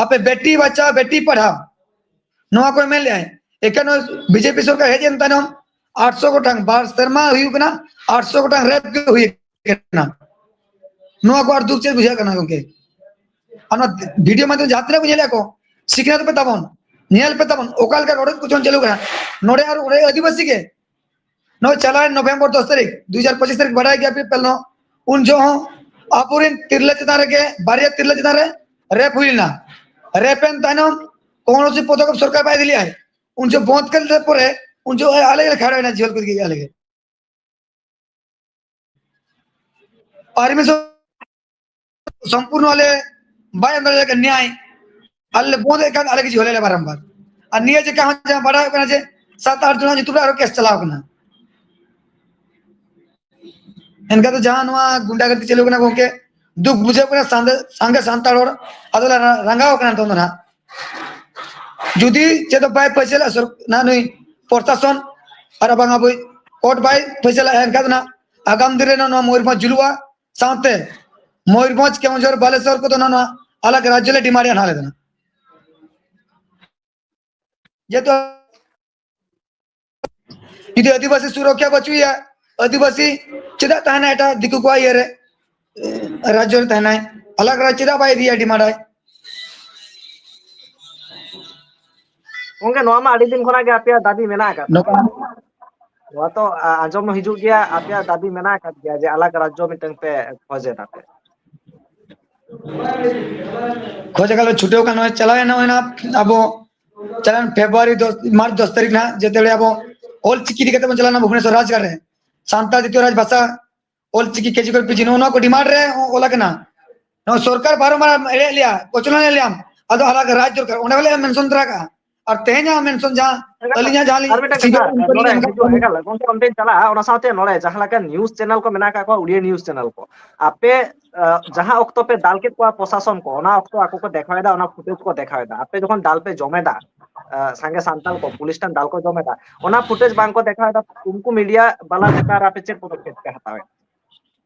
ᱟᱯᱮ ᱵᱮᱴᱤ ᱵᱟᱪᱟᱣ ᱵᱮᱴᱤ ᱯᱟᱲᱦᱟᱣ, ᱱᱚᱣᱟ ᱠᱚᱭ ᱢᱮᱱ ᱞᱮᱫᱼᱟᱭ᱾ ᱮᱠᱷᱟᱱ ᱱᱚᱣᱟ ᱵᱤᱡᱮᱯᱤ ᱥᱚᱨᱠᱟᱨ ᱦᱮᱡ ᱮᱱ ᱛᱟᱭᱱᱚᱢ ᱟᱴᱥᱚ ᱜᱚᱴᱟᱝ, ᱵᱟᱨ ᱥᱮᱨᱢᱟ ᱦᱩᱭᱩᱜ ᱠᱟᱱᱟ, ᱟᱴᱥᱚ ᱜᱚᱴᱟᱝ ᱨᱮᱯ ᱜᱮ ᱦᱩᱭ ᱠᱟᱱᱟ᱾ ᱱᱚᱣᱟ ᱠᱚ ᱟᱨ ᱫᱩᱠ ᱪᱮᱫ ᱵᱩᱡᱷᱟᱹᱜ ᱠᱟᱱᱟ ᱜᱚᱝᱠᱮ? ᱟᱨ ᱱᱚᱣᱟ ᱵᱷᱤᱰᱤᱭᱳ ᱢᱟᱫᱽᱫᱷᱚᱢ ᱡᱟᱦᱟᱸ ᱛᱤᱱᱟᱹᱜ ᱠᱚ ᱧᱮᱞᱮᱫᱼᱟ ᱠᱚ, ᱥᱤᱠᱷᱱᱟᱹᱛ ᱯᱮ ᱛᱟᱵᱚᱱ, ᱧᱮᱞ ᱯᱮ ᱛᱟᱵᱚᱱ, ᱚᱠᱟ ᱞᱮᱠᱟ ᱨᱚᱰᱚᱡ ᱠᱚᱪᱞᱚᱱ ᱪᱟᱹᱞᱩ ᱠᱟᱱᱟ᱾ ᱱᱚᱰᱮ ᱟᱨ ᱚᱸᱰᱮ ᱟᱹᱫᱤᱵᱟᱹᱥᱤ ᱜᱮ ᱱᱚᱜᱼᱚᱭ ᱪᱟᱞᱟᱣᱮᱱ ᱱᱚᱵᱷᱮᱢᱵᱚᱨ ᱫᱚᱥ ᱛᱟᱹᱨᱤᱠᱷ ᱫᱩ ᱦᱟᱡᱟᱨ ᱯᱚᱸᱪᱤᱥ ᱛᱟᱹᱨᱤᱠᱷ, ᱵᱟᱰᱟᱭ ᱜᱮᱭᱟ ᱯᱮ ᱯᱮᱞᱱᱚ, ᱩᱱ ᱡᱚᱦᱚᱜ ᱦᱚᱸ ᱟᱵᱚᱨᱮᱱ ᱛᱤᱨᱞᱟᱹ ᱪᱮᱛᱟᱱ ᱨᱮᱜᱮ, ᱵᱟᱨᱭᱟ ᱛᱤᱨᱞᱟᱹ ᱪᱮᱛᱟᱱ ᱨᱮ ᱨᱮᱯ ᱦᱩᱭ ᱞᱮᱱᱟ᱾ ᱨᱮᱯ ᱮᱱ ᱛᱟᱭᱱᱚᱢ ᱠᱳᱱᱳ ᱥᱤ ᱯᱚᱫᱚᱠᱷᱮᱯ ᱥᱚᱨᱠᱟᱨ ᱵᱟᱭ ᱤᱫᱤ ᱞᱮᱫᱼᱟᱭ᱾ ᱩᱱ ᱡᱚᱦᱚᱜ ᱵᱚᱸᱫᱽ ᱠᱮᱫ ᱯᱚᱨᱮ ᱩᱱ ᱡᱚᱦᱚᱜ ᱟᱞᱮ ᱜᱮᱞᱮ ᱠᱷᱟᱲᱟᱣᱮᱱᱟ ᱡᱮᱞ ᱠᱚ ᱤᱫᱤ ᱠᱮᱫ ᱟᱞᱮ ᱜᱮ᱾ ᱯᱟᱨᱢᱤᱥᱚᱱ ᱥᱚᱢᱯᱩᱨᱱᱚ ᱟᱞᱮ ᱵᱟᱭ ᱮᱢ ᱫᱟᱲᱮᱭᱟᱜ ᱠᱟᱱᱟ ᱱᱮᱭᱟᱭ᱾ ᱟᱞᱮ ᱞᱮ ᱵᱚᱸᱫ ᱮᱫ ᱠᱟᱱ, ᱟᱞᱮ ᱜᱮ ᱡᱷᱚᱞᱮ ᱞᱮ ᱵᱟᱨᱟᱢᱵᱟᱨ᱾ ᱟᱨ ᱱᱤᱭᱟᱹ ᱡᱮᱠᱟ ᱦᱚᱸ ᱡᱟᱦᱟᱸ ᱵᱟᱲᱟᱭᱚᱜ ᱠᱟᱱᱟ ᱡᱮ ᱥᱟᱛ ᱟᱴ ᱡᱚᱱᱟᱜ ᱧᱩᱛᱩᱢ ᱨᱮ ᱟᱨᱚ ᱠᱮᱥ ᱪᱟᱞᱟᱣ ᱠᱟᱱᱟ᱾ ᱮᱱᱠᱷᱟᱱ ᱫᱚ ᱡᱟᱦᱟᱸ ᱱᱚᱣᱟ ᱜᱩᱱᱰᱟᱜᱟᱨᱫᱤ ᱪᱟᱹᱞᱩ ᱠᱟᱱᱟ ᱜᱚᱝᱠᱮ, ᱫᱩᱠ ᱵᱩᱡᱷᱟᱹᱜ ᱠᱟᱱᱟ, ᱥᱟᱸᱜᱮ, ᱥᱟᱸᱜᱮ ᱥᱟᱱᱛᱟᱲ ᱦᱚᱲ ᱟᱫᱚ ᱞᱮ ᱨᱟ-, ᱨᱟᱸᱜᱟᱣ ᱠᱟᱱᱟ ᱱᱤᱛᱚᱝ ᱫᱚ ᱱᱟᱦᱟᱜ᱾ ᱡᱩᱫᱤ ᱪᱮᱫ ᱦᱚᱸ ᱵᱟᱭ ᱯᱟᱹᱭᱥᱟᱹ ᱞᱮᱫᱼᱟ ᱥᱚᱨ-, ᱱᱟᱦᱟᱜ ᱱᱩᱭ ᱯᱨᱚᱥᱟᱥᱚᱱ ᱟᱨ ᱵᱟᱝ ᱟᱵᱚ ᱠᱳᱨᱴ ᱵᱟᱭ ᱯᱷᱟᱭᱥᱟᱞᱟ ᱮᱱᱠᱷᱟᱱ ᱫᱚ ᱱᱟᱜ ᱟᱜᱟᱢ ᱫᱤᱱ ᱨᱮ ᱱᱚᱣᱟ ᱢᱚᱭᱩᱨᱵᱷᱚᱸᱡᱽ ᱡᱩᱞᱩᱜᱼᱟ᱾ ᱥᱟᱶᱛᱮ ᱢᱚᱭᱩᱨᱵᱷᱚᱸᱡᱽ, ᱠᱮᱣᱚᱱᱡᱷᱚᱨ, ᱵᱟᱞᱮᱥᱚᱨ ᱠᱚᱫᱚ ᱱᱚᱣᱟ ᱟᱞᱟᱜᱽ ᱨᱟᱡᱽᱡᱚ ᱞᱮ ᱰᱤᱢᱟᱱᱰ ᱮᱫᱟ ᱱᱟᱦᱟᱜ ᱟᱞᱮ ᱫᱚ ᱱᱟᱦᱟᱜ᱾ ᱡᱮᱦᱮᱛᱩ ᱡᱩᱫᱤ ᱟᱹᱫᱤᱵᱟᱹᱥᱤ ᱥᱩᱨᱚᱠᱠᱷᱟ ᱵᱟᱹᱪᱩᱜ ᱮᱭᱟ, ᱟᱹᱫᱤᱵᱟᱹᱥᱤ ᱪᱮᱫᱟᱜ ᱛᱟᱦᱮᱱᱟ ᱮᱴᱟᱜ ᱫᱤᱠᱩ ᱠᱚᱣᱟᱜ ᱤᱭᱟᱹ ᱨᱮ, ᱨᱟᱡᱽᱡᱚ ᱨᱮ ᱛᱟᱦᱮᱱᱟᱭ? ᱟᱞᱟᱜᱽ ᱨᱟᱡᱽ ᱪᱮᱫᱟᱜ ᱵᱟᱭ ᱤᱫᱤᱭᱟ, ᱰᱤᱢᱟᱱᱰᱟᱭ? ᱜᱚᱝᱠᱮ, ᱱᱚᱣᱟ ᱢᱟ ᱟᱹᱰᱤ ᱫᱤᱱ ᱠᱷᱚᱱᱟᱜ ᱜᱮ ᱟᱯᱮᱭᱟᱜ ᱫᱟᱹᱵᱤ ᱢᱮᱱᱟᱜ ᱟᱠᱟᱫ᱾ ᱱᱚᱝᱠᱟ ᱱᱚᱣᱟ ᱛᱚ, ᱟ, ᱟᱸᱡᱚᱢ ᱦᱤᱡᱩᱜ ᱜᱮᱭᱟ, ᱟᱯᱮᱭᱟᱜ ᱫᱟᱹᱵᱤ ᱢᱮᱱᱟᱜ ᱟᱠᱟᱫ ᱜᱮᱭᱟ ᱡᱮ ᱟᱞᱟᱜᱽ ᱨᱟᱡᱽᱡᱚ ᱢᱤᱫᱴᱟᱝ ᱯᱮ ᱠᱷᱚᱡ ᱮᱫᱟ ᱯᱮ᱾ ᱠᱷᱚᱡ ᱟᱠᱟᱫ ᱞᱮ ᱪᱷᱩᱴᱟᱹᱣ ᱠᱟᱱ, ᱱᱚᱜᱼᱚᱭ ᱪᱟᱞᱟᱣᱮᱱ, ᱱᱚᱜᱼᱚᱭ ᱱᱟ ᱟᱵᱚ ᱪᱟᱞᱟᱣᱮᱱ ᱯᱷᱮᱵᱽᱨᱩᱣᱟᱨᱤ ᱫᱚᱥ, ᱢᱟᱨᱪ ᱫᱚᱥ ᱛᱟᱹᱨᱤᱠᱷ ᱱᱟᱦᱟᱜ, ᱡᱮᱛᱮ ᱟᱵᱚ ᱚᱞ ᱪᱤᱠᱤ ᱤᱫᱤ ᱠᱟᱛᱮ ᱵᱚᱱ ᱪᱟᱞᱟᱣᱱᱟ ᱵᱷᱩᱵᱽᱱᱮᱥᱚᱨ ᱨᱟᱡᱽᱜᱟᱲ ᱨᱮ, ᱥᱟᱱᱛᱟᱲ ᱫᱤᱛᱤᱭᱚ ᱨᱟᱡᱽ ᱵᱷᱟᱥᱟ ᱚᱞ ᱪᱤᱠᱤ ᱠᱮᱡᱤ ᱠᱷᱚᱱ ᱯᱤᱡᱤ ᱱᱚᱜᱼᱚ ᱱᱚᱣᱟ ᱠᱚ ᱰᱤᱢᱟᱱᱰ ᱨᱮ ᱚᱞ ᱟᱠᱟᱱᱟ᱾ ᱱᱚᱣᱟ ᱥᱚᱨᱠᱟᱨ ᱵᱟᱨᱚᱢᱵᱟᱨ ᱮᱲᱮᱭᱮᱫ ᱞᱮᱭᱟ, ᱠᱚᱪᱞᱚᱱᱮᱫ ᱞᱮᱭᱟᱢ, ᱟᱫᱚ ᱟᱞᱟᱜᱽ ᱨᱟᱡᱽ ᱫᱚᱨᱠᱟᱨ, ᱚᱸᱰᱮ ᱦᱚᱸᱞᱮ ᱢᱮᱱᱥᱚᱱ ᱛᱚᱨᱟ ᱠᱟᱜᱼᱟ᱾ ᱟᱨ ᱛᱮᱦᱮᱧᱟᱜ ᱢᱮᱱᱥᱚᱱ ᱡᱟᱦᱟᱸ ᱟᱹᱞᱤᱧᱟᱜ ᱡᱟᱦᱟᱸ ᱞᱤᱧ ᱟᱨ ᱢᱤᱫᱴᱟᱝ ᱠᱟᱛᱷᱟ ᱱᱚᱰᱮ ᱦᱤᱡᱩᱜᱼᱟ, ᱮᱠᱟᱞ ᱜᱚᱝᱠᱮ ᱚᱱᱛᱮᱧ ᱪᱟᱞᱟᱜᱼᱟ, ᱚᱱᱟ ᱥᱟᱶᱛᱮ ᱱᱚᱰᱮ ᱡᱟᱦᱟᱸ ᱞᱮᱠᱟ ᱱᱤᱭᱩᱡᱽ ᱪᱮᱱᱮᱞ ᱠᱚ ᱢᱮᱱᱟᱜ ᱟᱠᱟᱫ ᱠᱚᱣᱟ, ᱩᱲᱤᱭᱟ ᱱᱤᱭᱩᱡᱽ ᱪᱮᱱᱮᱞ ᱠᱚ, ᱟᱯᱮ ᱟ, ᱡᱟᱦᱟᱸ ᱚᱠᱛᱚ ᱯᱮ ᱫᱟᱞ ᱠᱮᱫ ᱠᱚᱣᱟ ᱯᱨᱚᱥᱟᱥᱚᱱ ᱠᱚ, ᱚᱱᱟ ᱚᱠᱛᱚ ᱟᱠᱚ ᱠᱚ ᱫᱮᱠᱷᱟᱣᱮᱫᱟ, ᱚᱱᱟ ᱯᱷᱩᱴᱮᱡᱽ ᱠᱚ ᱫᱮᱠᱷᱟᱣᱮᱫᱟ, ᱟᱯᱮ ᱡᱚᱠᱷᱚᱱ ᱫᱟᱞ ᱯᱮ ᱡᱚᱢᱮᱫᱟ, ᱟ, ᱥᱟᱸᱜᱮ ᱥᱟᱱᱛᱟᱲ ᱠᱚ ᱯᱩᱞᱤᱥ ᱴᱷᱮᱱ ᱫᱟᱞ ᱠᱚ ᱡᱚᱢᱮᱫᱟ, ᱚᱱᱟ ᱯᱷᱩᱴᱮᱡᱽ ᱵᱟᱝ ᱠᱚ ᱫᱮᱠᱷᱟᱣᱮᱫᱟ, ᱩᱱᱠᱩ ᱢᱤᱰᱤᱭᱟ ᱵᱟᱞᱟ ᱪᱮᱛᱟᱱ ᱨᱮ ᱟᱯᱮ ᱪᱮᱫ ᱯᱚᱫᱚᱠᱷᱮᱯ ᱯᱮ ᱦᱟᱛᱟᱣᱮᱫᱟ?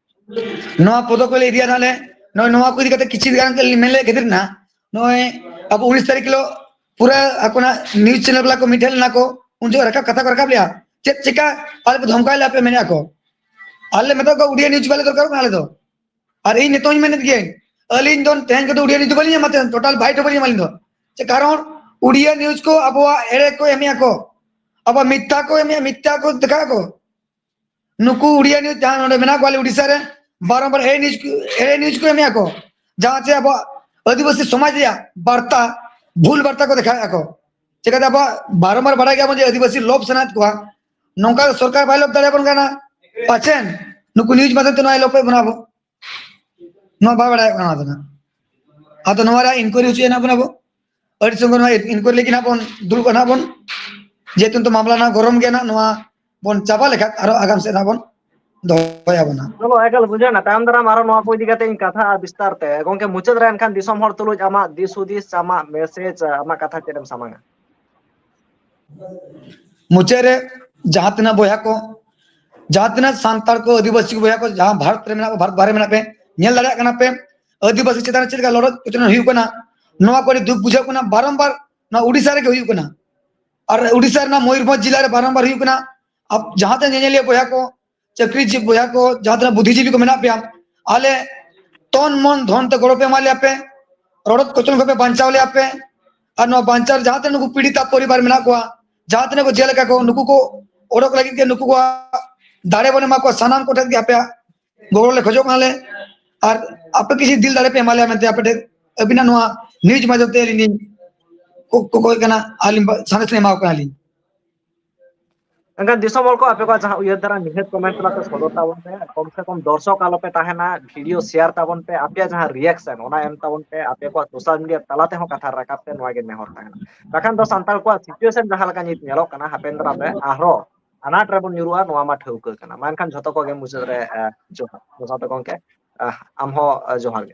ᱱᱚᱣᱟ ᱯᱚᱫᱚᱠᱷᱮᱯ ᱞᱮ ᱤᱫᱤᱭᱟ ᱛᱟᱦᱞᱮ ᱱᱚᱜᱼᱚᱭ ᱱᱚᱣᱟ ᱠᱚ ᱤᱫᱤ ᱠᱟᱛᱮ ᱠᱤᱪᱷᱩ ᱜᱟᱱ ᱞᱤᱧ ᱢᱮᱱ ᱞᱮᱫ ᱠᱷᱟᱹᱛᱤᱨ ᱱᱟ, ᱱᱚᱜᱼᱚᱭ ᱟᱵᱚ ᱩᱱᱤᱥ ᱛᱟᱹᱨᱤᱠᱷ ᱦᱤᱞᱳᱜ ᱯᱩᱨᱟᱹ ᱟᱠᱚᱱᱟᱜ ᱱᱤᱭᱩᱡᱽ ᱪᱮᱱᱮᱞ ᱵᱟᱞᱟ ᱠᱚ ᱢᱤᱫ ᱴᱷᱮᱱ ᱞᱮᱱᱟ ᱠᱚ, ᱩᱱ ᱡᱚᱠᱷᱚᱱ ᱨᱟᱠᱟᱵ ᱠᱟᱛᱷᱟ ᱠᱚ ᱨᱟᱠᱟᱵ ᱞᱮᱜᱼᱟ, ᱪᱮᱫ ᱪᱮᱠᱟ ᱟᱞᱮ ᱯᱮ ᱫᱷᱚᱢᱠᱟᱣ ᱞᱮᱭᱟ ᱯᱮ ᱢᱮᱱᱮᱫᱼᱟ ᱠᱚ᱾ ᱟᱞᱮ ᱢᱮᱛᱟ ᱠᱚᱣᱟ ᱩᱰᱤᱭᱟ ᱱᱤᱭᱩᱡᱽ ᱵᱟᱞᱮ ᱫᱚᱨᱠᱟᱨᱚᱜ ᱠᱟᱱᱟ ᱟᱞᱮ ᱫᱚ᱾ ᱟᱨ ᱤᱧ ᱱᱤᱛᱚᱜ ᱤᱧ ᱢᱮᱱᱮᱫ ᱜᱤᱭᱟᱹᱧ, ᱟᱹᱞᱤᱧ ᱫᱚ ᱛᱮᱦᱮᱧ ᱠᱚᱫᱚ ᱩᱰᱤᱭᱟ ᱱᱤᱭᱩᱡᱽ ᱫᱚ ᱵᱟᱹᱞᱤᱧ ᱮᱢᱟ, ᱛᱮᱦᱮᱧ ᱴᱳᱴᱟᱞ ᱵᱟᱭᱤᱴ ᱦᱚᱸ ᱵᱟᱹᱞᱤᱧ ᱮᱢᱟ ᱟᱹᱞᱤᱧ ᱫᱚ᱾ ᱪᱮ ᱠᱟᱨᱚᱱ ᱩᱰᱤᱭᱟ ᱱᱤᱭᱩᱡᱽ ᱠᱚ ᱟᱵᱚᱣᱟᱜ ᱮᱲᱮ ᱠᱚ ᱮᱢᱮᱜᱼᱟ ᱠᱚ, ᱟᱵᱚᱣᱟᱜ ᱢᱤᱛᱛᱷᱟ ᱠᱚ ᱮᱢᱮᱜᱼᱟ, ᱢᱤᱛᱛᱷᱟ ᱠᱚ ᱫᱮᱠᱷᱟᱣᱮᱜᱼᱟ ᱠᱚ᱾ ᱱᱩᱠᱩ ᱩᱰᱤᱭᱟ ᱱᱤᱭᱩᱡᱽ ᱡᱟᱦᱟᱸ ᱱᱚᱰᱮ ᱢᱮᱱᱟᱜ ᱠᱚᱣᱟ ᱟᱞᱮ ᱩᱰᱤᱥᱟ ᱨᱮ, ᱵᱟᱨᱚᱢᱵᱟᱨ ᱮᱲᱮ ᱱᱤᱭᱩᱡᱽ ᱠᱚ, ᱮᱲᱮ ᱱᱤᱭᱩᱡᱽ ᱠᱚ ᱮᱢᱮᱜᱼᱟ ᱠᱚ, ᱡᱟᱦᱟᱸ ᱪᱮ ᱟᱵᱚᱣᱟᱜ ᱟᱹᱫᱤᱵᱟᱹᱥᱤ ᱥᱚᱢᱟᱡᱽ ᱨᱮᱭᱟᱜ ᱵᱟᱨᱛᱟ, ᱵᱷᱩᱞ ᱵᱟᱨᱛᱟ ᱠᱚ ᱫᱮᱠᱷᱟᱣᱮᱜᱼᱟ ᱠᱚ᱾ ᱪᱮᱠᱟᱛᱮ ᱟᱵᱚᱣᱟᱜ ᱵᱟᱨᱚᱢᱵᱟᱨ ᱵᱟᱲᱟᱭ ᱜᱮᱭᱟᱵᱚᱱ ᱡᱮ ᱟᱹᱫᱤᱵᱟᱹᱥᱤ ᱞᱳᱵᱷ ᱥᱟᱱᱟᱭᱮᱫ ᱠᱚᱣᱟ, ᱱᱚᱝᱠᱟ ᱥᱚᱨᱠᱟᱨ ᱵᱟᱭ ᱞᱳᱵᱷ ᱫᱟᱲᱮᱭᱟᱵᱚᱱ ᱠᱟᱱᱟ, ᱯᱟᱪᱮᱱ ᱱᱩᱠᱩ ᱱᱤᱭᱩᱡᱽ ᱢᱟᱫᱽᱫᱷᱚᱢ ᱛᱮ ᱱᱚᱣᱟᱭ ᱞᱳᱵᱷ ᱮᱫ ᱵᱚᱱᱟ ᱟᱵᱚ᱾ ᱱᱚᱣᱟ ᱵᱟᱭ ᱵᱟᱲᱟᱭᱚᱜ ᱠᱟᱱᱟ ᱟᱫᱚ ᱱᱟᱜ᱾ ᱟᱫᱚ ᱱᱚᱣᱟ ᱨᱮᱭᱟᱜ ᱤᱱᱠᱩᱭᱟᱨᱤ ᱦᱚᱪᱚᱭᱟ ᱱᱟᱜ ᱵᱚᱱ ᱟᱵᱚ᱾ ᱟᱹᱰᱤ ᱥᱚᱸᱜᱮ ᱱᱚᱣᱟ ᱤᱱᱠᱩᱭᱟᱨᱤ ᱞᱟᱹᱜᱤᱫ ᱱᱟᱜ ᱵᱚᱱ ᱫᱩᱲᱩᱵᱼᱟ ᱱᱟᱜ ᱵᱚᱱ᱾ ᱡᱮᱦᱮᱛᱩ ᱱᱤᱛᱚᱜ ᱢᱟᱢᱞᱟ ᱱᱟᱜ ᱜᱚᱨᱚᱢ ᱜᱮᱭᱟ ᱱᱟᱜ, ᱱᱚᱣᱟ ᱵᱚᱱ ᱪᱟᱵᱟ ᱞᱮᱠᱷᱟᱱ ᱟᱨᱚ ᱟᱜᱟᱢ ᱥᱮᱫ ᱱᱟᱜ ᱵᱚᱱ ᱫᱚᱦᱚᱭᱟᱵᱚᱱ ᱱᱟᱜ᱾ ᱪᱚᱞᱚ, ᱮᱠᱟᱞ ᱵᱩᱡᱷᱟᱹᱣ ᱮᱱᱟ᱾ ᱛᱟᱭᱚᱢ ᱫᱟᱨᱟᱢ ᱟᱨᱚ ᱱᱚᱣᱟ ᱠᱚ ᱤᱫᱤ ᱠᱟᱛᱮ ᱤᱧ ᱠᱟᱛᱷᱟᱜᱼᱟ ᱵᱤᱥᱛᱟᱨ ᱛᱮ᱾ ᱜᱚᱝᱠᱮ, ᱢᱩᱪᱟᱹᱫ ᱨᱮ ᱮᱱᱠᱷᱟᱱ ᱫᱤᱥᱚᱢ ᱦᱚᱲ ᱛᱩᱞᱩᱡ ᱟᱢᱟᱜ ᱫᱤᱥ ᱦᱩᱫᱤᱥ, ᱟᱢᱟᱜ ᱢᱮᱥᱮᱡᱽ, ᱟᱢᱟᱜ ᱠᱟᱛᱷᱟ ᱪᱮᱫ ᱮᱢ ᱥᱟᱢᱟᱝᱟ? ᱢᱩᱪᱟᱹᱫ ᱨᱮ ᱡᱟᱦᱟᱸ ᱛᱤᱱᱟᱹᱜ ᱵᱚᱭᱦᱟ ᱠᱚ, ᱡᱟᱦᱟᱸ ᱛᱤᱱᱟᱹᱜ ᱥᱟᱱᱛᱟᱲ ᱠᱚ, ᱟᱹᱫᱤᱵᱟᱹᱥᱤ ᱠᱚ ᱵᱚᱭᱦᱟ ᱠᱚ ᱡᱟᱦᱟᱸ ᱵᱷᱟᱨᱚᱛ ᱨᱮ ᱢᱮᱱᱟᱜ ᱠᱚ, ᱵᱷᱟᱨᱚᱛ ᱵᱟᱦᱨᱮ ᱢᱮᱱᱟᱜ ᱯᱮ, ᱧᱮᱞ ᱫᱟᱲᱮᱭᱟᱜ ᱠᱟᱱᱟ ᱯᱮ ᱟᱹᱫᱤᱵᱟᱹᱥᱤ ᱪᱮᱛᱟᱱ ᱨᱮ ᱪᱮᱫ ᱞᱮᱠᱟ ᱞᱚᱰᱚᱡ ᱠᱚᱪᱞᱚᱱ ᱦᱩᱭᱩᱜ ᱠᱟᱱᱟ᱾ ᱱᱚᱣᱟ ᱠᱚ ᱟᱹᱰᱤ ᱫᱩᱠ ᱵᱩᱡᱷᱟᱹᱜ ᱠᱟᱱᱟ᱾ ᱵᱟᱨᱚᱢᱵᱟᱨ ᱱᱚᱣᱟ ᱩᱰᱤᱥᱟ ᱨᱮᱜᱮ ᱦᱩᱭᱩᱜ ᱠᱟᱱᱟ, ᱟᱨ ᱩᱰᱤᱥᱟ ᱨᱮᱱᱟᱜ ᱢᱚᱭᱩᱨᱵᱷᱚᱸᱡᱽ ᱡᱮᱞᱟ ᱨᱮ ᱵᱟᱨᱚᱢᱵᱟᱨ ᱦᱩᱭᱩᱜ ᱠᱟᱱᱟ᱾ ᱟᱯ-, ᱡᱟᱦᱟᱸ ᱛᱤᱱᱟᱹᱜ ᱧᱮᱧᱮᱞᱤᱭᱟᱹ ᱵᱚᱭᱦᱟ ᱠᱚ, ᱪᱟᱹᱠᱨᱤ ᱡᱤᱵ ᱵᱚᱭᱦᱟ ᱠᱚ, ᱡᱟᱦᱟᱸ ᱛᱤᱱᱟᱹᱜ ᱵᱩᱫᱽᱫᱷᱤᱡᱤᱵᱤ ᱠᱚ ᱢᱮᱱᱟᱜ ᱯᱮᱭᱟ, ᱟᱞᱮ ᱛᱚᱱ ᱢᱚᱱ ᱫᱷᱚᱱ ᱛᱮ ᱜᱚᱲᱚ ᱯᱮ ᱮᱢᱟ ᱞᱮᱭᱟ ᱯᱮ, ᱨᱚᱰᱚᱡ ᱠᱚᱪᱞᱚᱱ ᱠᱷᱚᱱ ᱯᱮ ᱵᱟᱧᱪᱟᱣ ᱞᱮᱭᱟ ᱯᱮ᱾ ᱟᱨ ᱱᱚᱣᱟ ᱵᱟᱧᱪᱟᱣ ᱨᱮ ᱡᱟᱦᱟᱸ ᱛᱤᱱᱟᱹᱜ ᱱᱩᱠᱩ ᱯᱤᱲᱤᱛᱟ ᱯᱚᱨᱤᱵᱟᱨ ᱢᱮᱱᱟᱜ ᱠᱚᱣᱟ, ᱡᱟᱦᱟᱸ ᱛᱤᱱᱟᱹᱜ ᱠᱚ ᱡᱮᱞ ᱟᱠᱟᱫ ᱠᱚ, ᱱᱩᱠᱩ ᱠᱚ ᱚᱰᱚᱠ ᱞᱟᱹᱜᱤᱫ ᱜᱮ ᱱᱩᱠᱩ ᱠᱚᱣᱟᱜ ᱫᱟᱲᱮ ᱵᱚᱱ ᱮᱢᱟ ᱠᱚᱣᱟ᱾ ᱥᱟᱱᱟᱢ ᱠᱚᱴᱷᱮᱱ ᱜᱮ ᱟᱯᱮᱭᱟᱜ ᱜᱚᱲᱚ ᱞᱮ ᱠᱷᱚᱡᱚᱜ ᱠᱟᱱᱟᱞᱮ, ᱟᱨ ᱟᱯᱮ ᱠᱤᱪᱷᱩ ᱫᱤᱞ ᱫᱟᱲᱮ ᱯᱮ ᱮᱢᱟ ᱞᱮᱭᱟ ᱢᱮᱱᱛᱮ ᱟᱯᱮ ᱴᱷᱮᱱ ᱟᱹᱵᱤᱱᱟᱜ ᱱᱚᱣᱟ ᱱᱤᱭᱩᱡᱽ ᱢᱟᱫᱽᱫᱷᱚᱢ ᱛᱮ ᱟᱹᱞᱤᱧ ᱞᱤᱧ ᱠᱚ-, ᱠᱚ-, ᱠᱚᱭᱮᱫ ᱠᱟᱱᱟ, ᱟᱹᱞᱤᱧ ᱵᱟ-, ᱥᱟᱸᱫᱮᱥ ᱞᱤᱧ ᱮᱢᱟ ᱠᱚ ᱠᱟᱱᱟᱞᱤᱧ᱾ ᱮᱱᱠᱷᱟᱱ ᱫᱤᱥᱚᱢ ᱦᱚᱲ ᱠᱚ, ᱟᱯᱮ ᱠᱚᱣᱟᱜ ᱡᱟᱦᱟᱸ ᱩᱭᱦᱟᱹᱨ ᱫᱷᱟᱨᱟ ᱱᱤᱦᱟᱹᱛ comment ᱛᱟᱞᱟᱛᱮ ᱥᱚᱫᱚᱨ ᱛᱟᱵᱚᱱ ᱯᱮ, ᱠᱚᱢ ᱥᱮ ᱠᱚᱢ ᱫᱚᱨᱥᱚᱠ ᱟᱞᱚᱯᱮ ᱛᱟᱦᱮᱱᱟ, video share ᱛᱟᱵᱚᱱ ᱯᱮ, ᱟᱯᱮᱭᱟᱜ ᱡᱟᱦᱟᱸ reaction ᱚᱱᱟ ᱮᱢ ᱛᱟᱵᱚᱱ ᱯᱮ, ᱟᱯᱮ ᱠᱚᱣᱟᱜ social media ᱛᱟᱞᱟ ᱛᱮᱦᱚᱸ ᱠᱟᱛᱷᱟ ᱨᱟᱠᱟᱵ ᱯᱮ, ᱱᱚᱣᱟ ᱜᱮ ᱱᱮᱦᱚᱨ ᱛᱟᱦᱮᱱᱟ᱾ ᱵᱟᱠᱷᱟᱱ ᱫᱚ ᱥᱟᱱᱛᱟᱲ ᱠᱚᱣᱟᱜ situation ᱡᱟᱦᱟᱸ ᱞᱮᱠᱟ ᱱᱤᱛ ᱧᱮᱞᱚᱜ ᱠᱟᱱᱟ, ᱦᱟᱯᱮᱱ ᱫᱟᱨᱟᱢ ᱨᱮ ᱟᱨᱦᱚᱸ ᱟᱱᱟᱴ ᱨᱮᱵᱚᱱ ᱧᱩᱨᱩᱜᱼᱟ, ᱱᱚᱣᱟ ᱢᱟ ᱴᱷᱟᱹᱣᱠᱟᱹ ᱠᱟᱱᱟ᱾ ᱢᱟ ᱮᱱᱠᱷᱟᱱ ᱡᱷᱚᱛᱚ ᱠᱚᱜᱮ ᱢᱩᱪᱟᱹᱫ ᱨᱮ, ᱮ, ᱡᱚᱦᱟᱨ᱾ ᱫᱚᱥᱟᱨ ᱛᱮ ᱜᱚᱢᱠᱮ, ᱮ, ᱟᱢ ᱦᱚᱸ, ᱮ, ᱡᱚᱦᱟᱨ ᱜᱮ᱾